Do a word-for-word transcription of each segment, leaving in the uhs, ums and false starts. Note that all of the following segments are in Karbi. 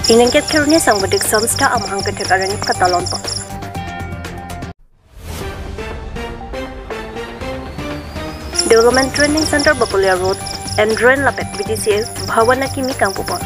Ingdeng kep Kheroni Sangbadik Sanstha amahang kethek arni katalon pon. Development Training Center Bakulia Road, N Drain lapen B D C A Bhawan akimi kangpu pon.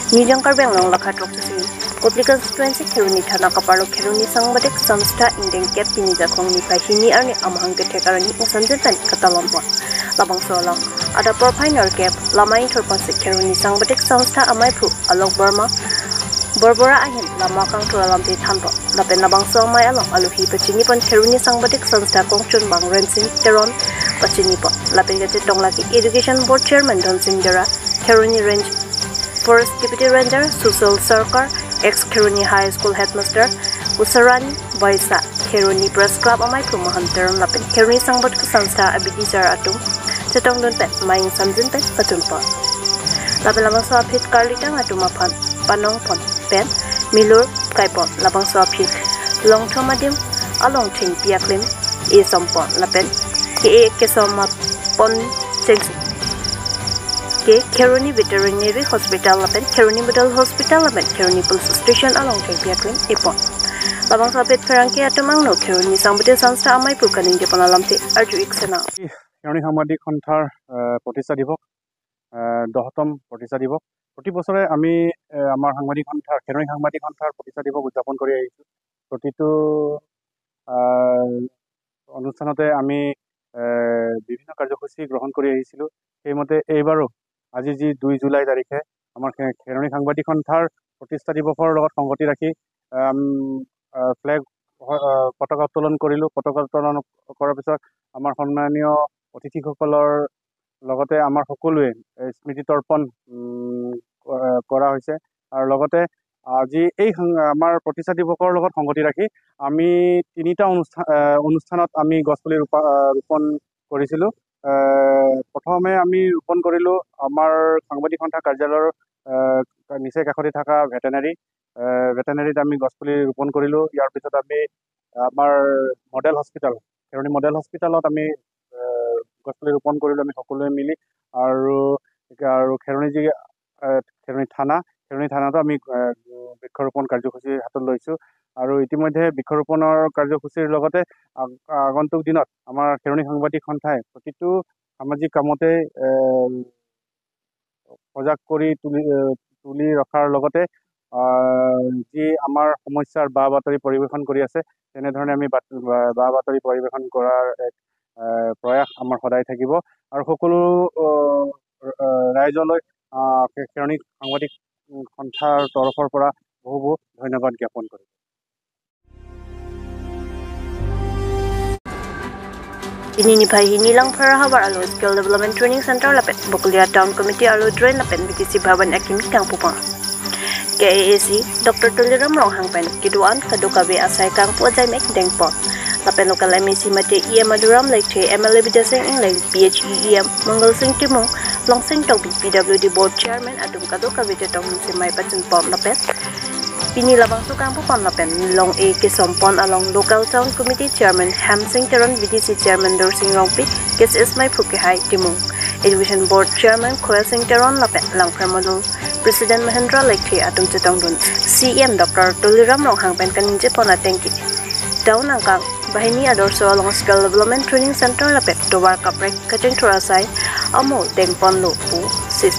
Nijang Karbi Anglong lakha throk sisi Kopili constituency Kheroni thana kaparlo Kheroni Sangbadik Sanstha ingdeng kep pini Jakhong niphai hini arni amahang kethek arni ingsanjin pen katalon pon. Labangso along adap porphai nerkep lama ingthur pensi Kheroni Sangbadik Sanstha amaiphu Alok Barma Borbora ahin lama kangthur alamthe than pon. Lapen labangso amei along alohi pachini pon Kheroni Sangbadik Sanstha kongchunbang Rensing Teron pachini pon. Lapen kachetong lake Education Board Chairman Donsing Dera, Kheroni Range Forest Deputy Ranger Sushil Sarkar, ex Kheroni High School Headmaster Usarani Baisa, Kheroni Press Club amaiphu Mohan Teron lapen Kheroni Sangbadik Sanstha abidi jar atum chetongdun pen mei ingsanjin pen pachun pon. Lapen labangso aphi karlitang atum aphan panong pon pen milur kai pon. Labangso aphi longthom adim along thengpi aklim esom pon lapen ke-e kesom pon chengsi ke Kheroni Veterinary Hospital lapen Kheroni Model Hospital lapen Kheroni Police Station along thengpi aklim epon. Labangso aphi pherangke atum angno Kheroni Sangbadik Sanstha amaiphu kaningje pon alamthe arju ik sena. Kheroni সাংবাদিক সন্থাৰ, আহ, প্ৰতিষ্ঠা দিৱস, আহ, দহতম প্ৰতিষ্ঠা দিৱস। প্ৰতি বছৰে আমি, আহ, আমাৰ সাংবাদিক সন্থাৰ, খেৰণি সাংবাদিক সন্থাৰ প্ৰতিষ্ঠা দিৱস উদযাপন কৰি আহিছোঁ। প্ৰতিটো, আহ, অনুষ্ঠানতে আমি, আহ, বিভিন্ন কাৰ্যসূচী গ্ৰহণ কৰি আহিছিলোঁ। সেইমতে এইবাৰো আজি যি দুই জুলাই তাৰিখে আমাৰ খে-, খেৰণি সাংবাদিক সন্থাৰ প্ৰতিষ্ঠা দিৱসৰ লগত সংগতি ৰাখি, আম, আহ, ফ্লেগ, আহ, পতাকা উত্তোলন কৰিলোঁ। পতাকা উত্তোলন কৰাৰ পিছত আমাৰ সন্মানীয় অতিথিসকলৰ লগতে আমাৰ সকলোৱে, এ, স্মৃতি তৰ্পণ, উম, ক-, আহ, কৰা হৈছে। আৰু লগতে আজি এই সাং-, আমাৰ প্ৰতিষ্ঠা দিৱসৰ লগত সংগতি ৰাখি আমি তিনিটা অনুষ্ঠা-, আহ, অনুষ্ঠানত আমি গছপুলি ৰোপা-, আহ, ৰোপণ কৰিছিলোঁ। আহ, প্ৰথমে আমি ৰোপণ কৰিলোঁ আমাৰ সাংবাদিক সন্থা কাৰ্যালয়ৰ, আহ, নিচেই কাষতে থকা ভেটেনেৰী, আহ, ভেটেনেৰীত আমি গছপুলি ৰোপণ কৰিলোঁ। ইয়াৰ পিছত আমি আমাৰ মডেল হস্পিটেল, খেৰণি মডেল হস্পিটেলত আমি, আহ, গছপুলি ৰোপণ কৰিলোঁ আমি সকলোৱে মিলি। আৰু, আৰু খেৰণি যি, আহ, খেৰণি থানা, খেৰণি থানাতো আমি, আহ, বৃক্ষৰোপণ কাৰ্যসূচী হাতত লৈছোঁ। আৰু ইতিমধ্যে বৃক্ষৰোপণৰ কাৰ্যসূচীৰ লগতে আগ-, আগন্তুক দিনত আমাৰ খেৰণি সাংবাদিক সন্থাই প্ৰতিটো সামাজিক কামতে, আহ, সজাগ কৰি তুলি, আহ, তুলি ৰখাৰ লগতে, আহ, যি আমাৰ সমস্যাৰ বা বাতৰি পৰিৱেশন কৰি আছে, তেনেধৰণে আমি বাত-, বা, বা বাতৰি পৰিৱেশন কৰাৰ এক, আহ, প্ৰয়াস আমাৰ সদায় থাকিব। আৰু সকলো, আহ, আহ, ৰাইজলৈ, আহ, খে-, খেৰণি সাংবাদিক, উম, সন্থাৰ তৰফৰ পৰা বহু বহু ধন্যবাদ জ্ঞাপন কৰিম। Pini niphai hini Langphara havar arlo Skill Development Training Center lapen Bokolia Town Committee arlo drain lapen B D C Bhawan akimi kangpu pon. K A A C Doctor Tuliram Ronghang pen kedo-an kadokave asai kangpu ajai mek dengpon. Lapen local M A C mate E M Madhuram Lekthe, M L A Bidya Sing Engleng, P H E E M Mangal Sing Timung, Longsing Tokbi, P W D Board Chairman atum kadokave chetong hunsi mei pachun pon lapen pini labangso kangpu pon lapen Long A kesom pon along Local Town Committee Chairman Hemsing Teron, B D C Chairman Dorsing Rongpi, K C S meiphu kehai Timung, Education Board Chairman Khoya Sing Teron lapen Langphara Model President Mahendra Lekthe atum chetongdun C E M Doctor Tuliram Ronghang pen kaningje pon ateng ke town angkang banghini adorso along Skill Development Training Center lapen tovar kaprek kachingthur asai amo dengponlo pusi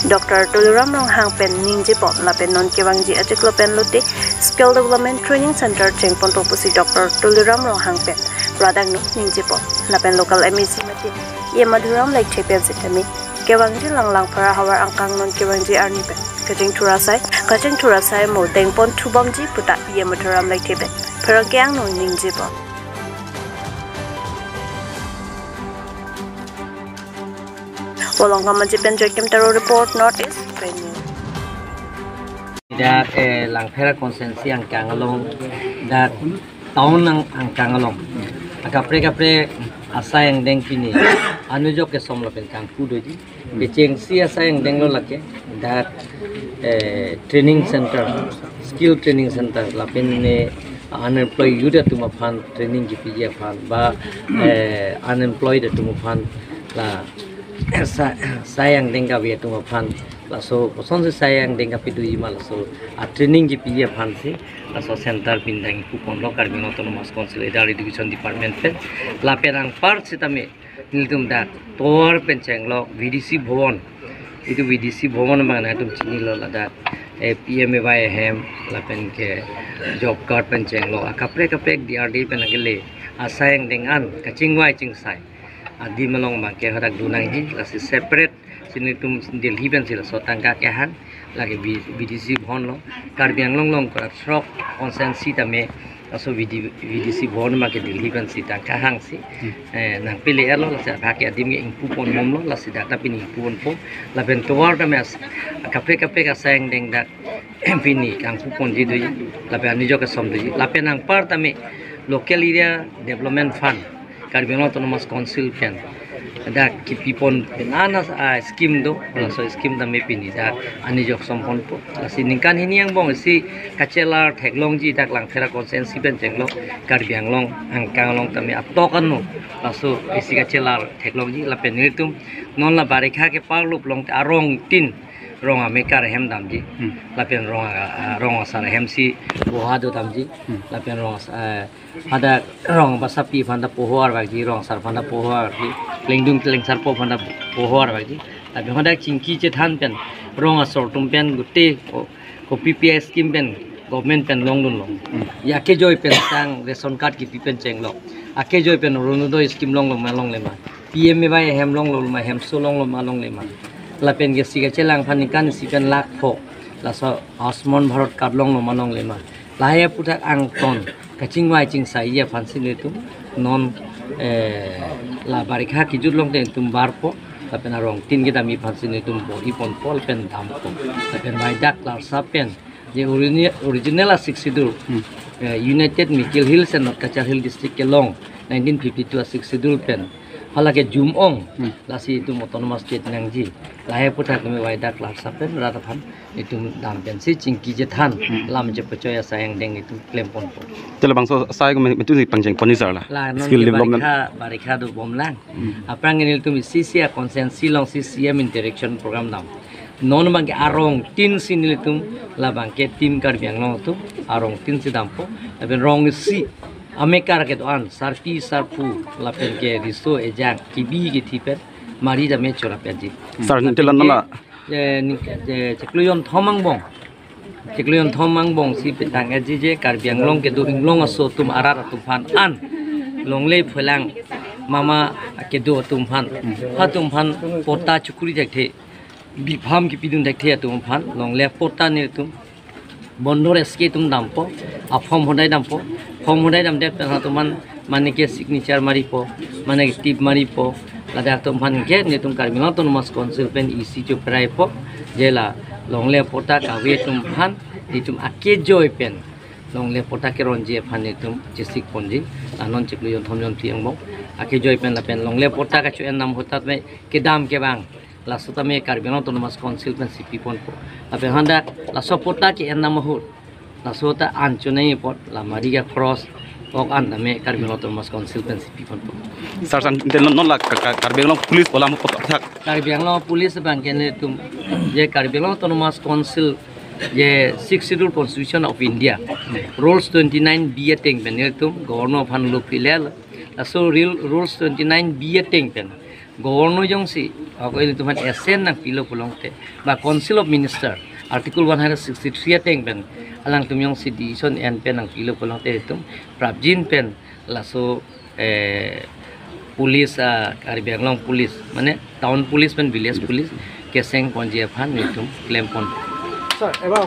Doctor Tuliram Ronghang pen ningje pon lapen non kevangji achiklo pen lote Skill Development Training Center chengponpo pusi Doctor Tuliram Ronghang pen radang no ningje pon lapen local M A C mate E M Madhuram Lekthe pen sitame kevangji lang Langphara havar angkang non kevangji arni pen kachingthur asai, kachingthur asai mo dengpon thubomji puta E M Madhuram Lekthe pen pherangke angno ningje pon. Bolong Kamaji pen Joachim Taro report, North East Premier. Dak, eh, Langphara constituency angkang along, dak town ang-, angkang along, akaprek kaprek Asai angdeng pini anujok kesom lapen kangpu doji. Kechengsi asai angdeng lo lake dak, eh, training center, skill training center lapen ne unemployed youth atum aphan training kipiji aphan ba, eh, unemployed atum aphan la sa-, asai angdeng kave atum aphan laso kosonsi asai angdeng kapedoji ma laso a training kipiji aphansi laso center pindang ipu ponlo Karbi Anglong Autonomous Council Adult Education Department pen. Lapen anpar sitame nelitum dak tovar pen chenglok V D C Bhawan. Itum V D C Bhawan abang nangtum chinilo ladak, eh, P M A Y ahem lapen ke job card pen chenglok akaprek kaprek D R D pen akele asai angdeng an kachingvai chingsai adim along abang ke hadak donangji, lasi separate si nelitum Delhi pensi laso tangka kehang lake V-, V D C Bhawan lo. Karbi Anglong along kora throk constituency tame laso V D, V D C Bhawan abang ke Delhi pensi tangka hangsi, eh, nangpele-etlo, lasi aphak ke adim ke ingpu ponbomlo, lasi dak ta pini ingpu ponpo. Lapen tovar tame as-, kaprek kaprek asai angdeng dak pini kangpu ponji doji, lapen anujok kesom doji. Lapen anpar tame Local Area Development Fund Karbi Anglong Autonomous Council pen dak kipipon pen anas a scheme do, laso scheme tame pini dak anujok somponpo. Lasi ningkan hini angbong isi kachelar theklongji dak Langpher a constituency pen chenglok Karbi Anglong angkang along tame atok anlo. Laso isi kachelar theklongji lapen nelitum non la barikha ke parlup long arong tin rong amekar ahem damji. Hmm. Lapen rong a, a, rong asar ahemsi boha do damji. Hmm. Lapen rong as-, eh, hadak rong basapi aphan ta poho arvakji, rong asar aphan ta poho arvakji, klengdun klengsarpo aphan ta poho arvakji. Lapen hadak chingki chethan pen rong asor atum pen gute ko, ko P P I scheme pen government pen longdunlo. Hmm. Ya kejoi pen sang ration card kipi pen chenglok. Akejoi pen Orunodoi scheme longlo ma longle ma. P M A Y ahem longlo ma, hemso longlo ma longle ma. Lapen ke isi kachelang aphan ningkan isi pen lakh pho. Laso Ayushman Bharat card longlo ma longle ma. Lahai aphuthak angton kachingvai chingsai aphansi nelitum non, eh, la barikha kijut along te nelitum barpo. Lapen arong tin kedamji aphansi nelitum bor-i ponpo lapen dampo. Lapen vaidak larsa pen je origina-, original a Sixth Schedule, Hmm. eh, United Mikir Hills and North Cachar Hill District kelong nineteen fifty-two a Sixth Schedule pen hala ke jum-ong, Hmm. lasi itum autonomous state nangji. Lahai aphuthak kami vaidak larsa pen rat aphan itum dam pensi chingki chethan, Hmm. lam chepachoi asai angdeng itum klem ponpo. Te labangso asai ko me-, metu si pangcheng ponji sir la. La non Skill ke development. Barikha, barikha dobomlang. Hmm. Aphrang nelitum isi isi a constituency alongsi C M interaction program dam. Non abang ke arong tin si nelitum labang ke Team Karbi Anglong atum arong tin si dampo. Lapen rong isi amekar kedo-an sarpi sarpo lapen ke riso ejang kibi kithi pen mari dam-e chora penji. Sir, lapen te la ke, non la eh, ni, eh, chiklo jonthom angbong. Chiklo jonthom angbong si petang-etji je Karbi Anglong kedo inglong aso atum arat atum aphan an longle phelang mama kedo atum aphan, ha atum aphan patta chukuri thekthe, bipham kipidun thekthe atum aphan longle patta nelitum bondor S K atum dampo, a form hodai dampo, form hodai damdet pen ha atum aphan mane ke signature maripo, mane ke tip maripo, ladak atum aphan ke nelitum Karbi Anglong Autonomous Council pen isi chopraipo, je la longle patta kave atum aphan nelitum akejoi pen longle patta keronji aphan nelitum chesik ponji, la non chiklo jonthom jonphli angbong akejoi pen lapen longle patta kacho-en dam ahut tame kedam kevang laso tame Karbi Anglong Autonomous Council pensi pi ponpo. Lapen hadak laso patta ke-en dam ahut laso ta an chonai apot la mari ka cross ok an tame Karbi Anglong Autonomous Council pensi pi ponpo. Sir, san te non, non la ka, ka, Karbi Anglong Police olam aphuthak. Karbi Anglong Police abang ke nelitum je Karbi Anglong Autonomous Council je Sixth Schedule Constitution of India Rules twenty-nine B ateng pen nelitum Governor aphan lo pilel. Laso rule, Rules twenty-nine B ateng pen Governor jongsi ako ilitum aphan assent nangpilo pulote ba Council of Minister Article one hundred sixty-three ateng pen alangtum jongsi decision en pen nangpilo pulote itum prapjin pen laso, eh, police, ah, Karbi Anglong Police, mane town police pen village police keseng ponji aphan nelitum klem pon. Sir, eba